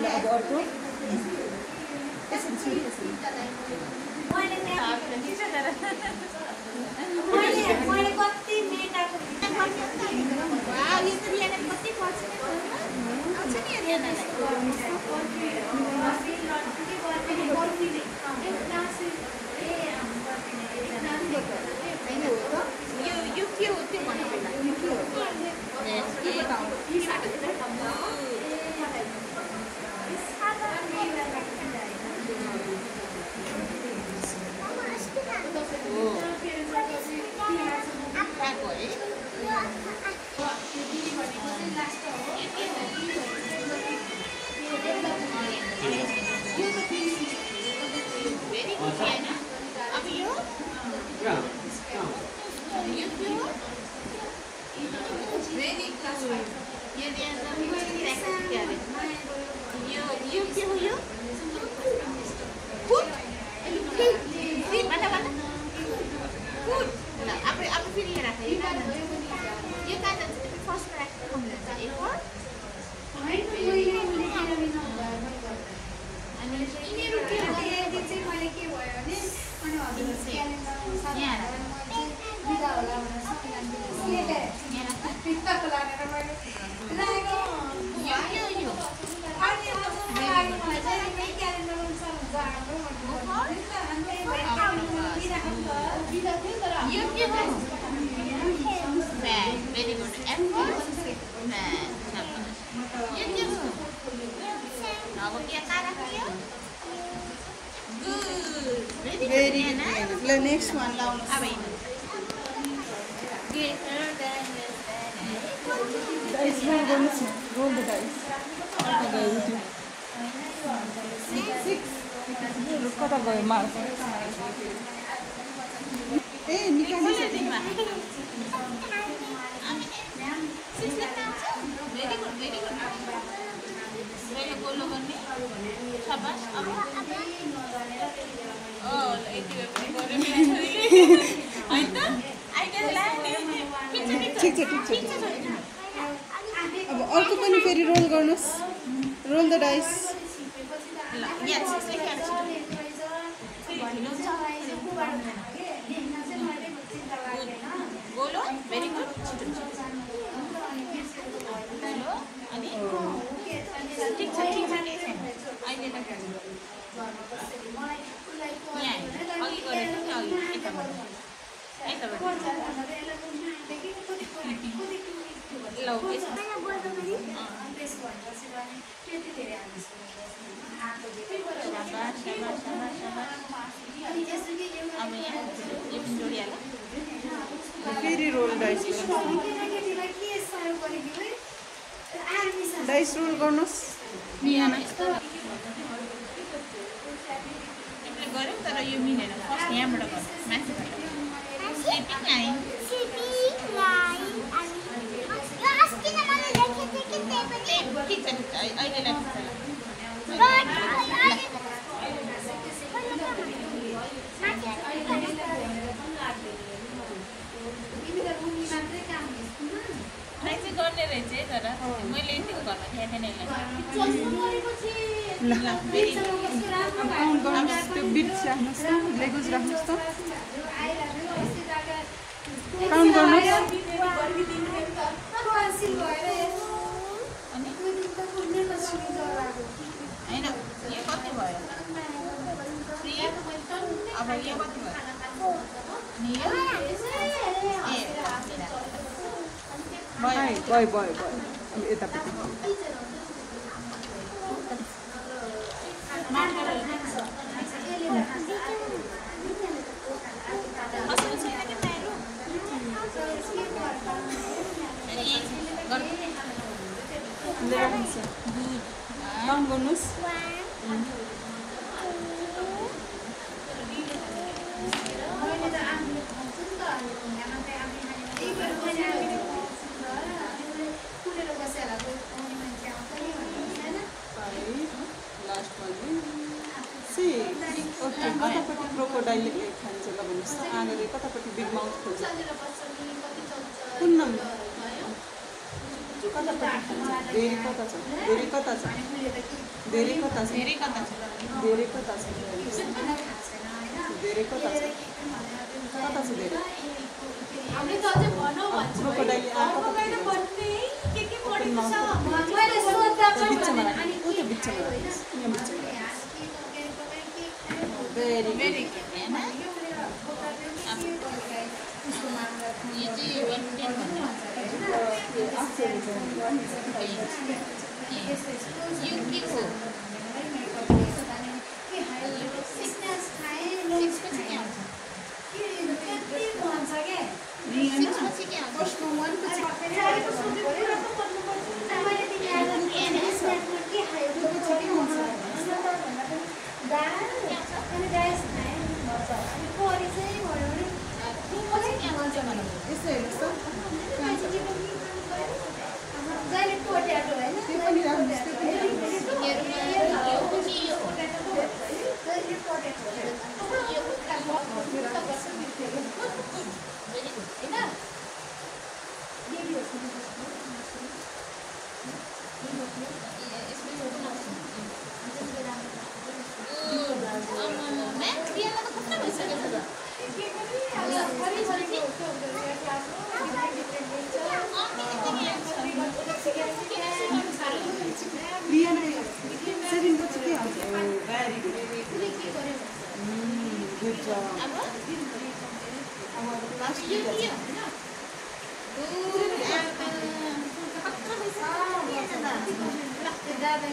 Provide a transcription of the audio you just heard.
अब अर्को मैले कति मेटाको Very good. The next one now. Dice roll the dice. Six. Kata gaya mark. निकाली अब अर्को पनि फेरि रोल गर्नुस् रोल द डाइस बोलो भेरी गुड ठीक छ अहिले अघि गरेको थियो फेरि रोल डाइस डाइस रोल गर्नुस् गऱ्यौँ तर यो मिलेन फर्स्ट यहाँबाट गर्नु माथिबाट स्लिपिङ लाइन ठिक छ अहिले गर्ने रहेछ तर मैले यतिको घरमा ध्यान त्यो बिट्स राख्नुहोस् त लेगोज राख्नुहोस् त काउन्ट गर्नुहोस् होइन यो कति भयो 3 अब यो कति भयो भयो अब यतापट्टि काउन्ट गर्नुहोस् कतापट्टि क्रोकोडाइल खान्छ ल भन्नुहोस् त आगोले कतापट्टि बिग माउथ खोल्छ कुन नम्बर कता धेरै कता छ धेरै कता छ धेरै कता छ धेरै कता छ धेरै कता छ धेरै कता छ कता छ धेरै हामीले त अझै भनौँ भन्छु क्रोकोडाइल आएको भएन भन्ने के पढेको छ मैले सोध्दा पनि बिचमा अनि उ त बिचमा भेरी भेरी क्युट हैन अब यो चाहिँ 110 भन्ने यो के हो सिक्नेस खाए सिक्स पछि के आउँछ भन्छ के सिक्स पछि के आउँछ फर्स्टमा 1 पछि यस्तो हेर्नुहोस् त कहाँ छ त्यो पनि राख्नुहोस् त्यो पनि लिएन 7 पछि के आउँछ भेरी गुड जब अब लास्ट यो के हो दादा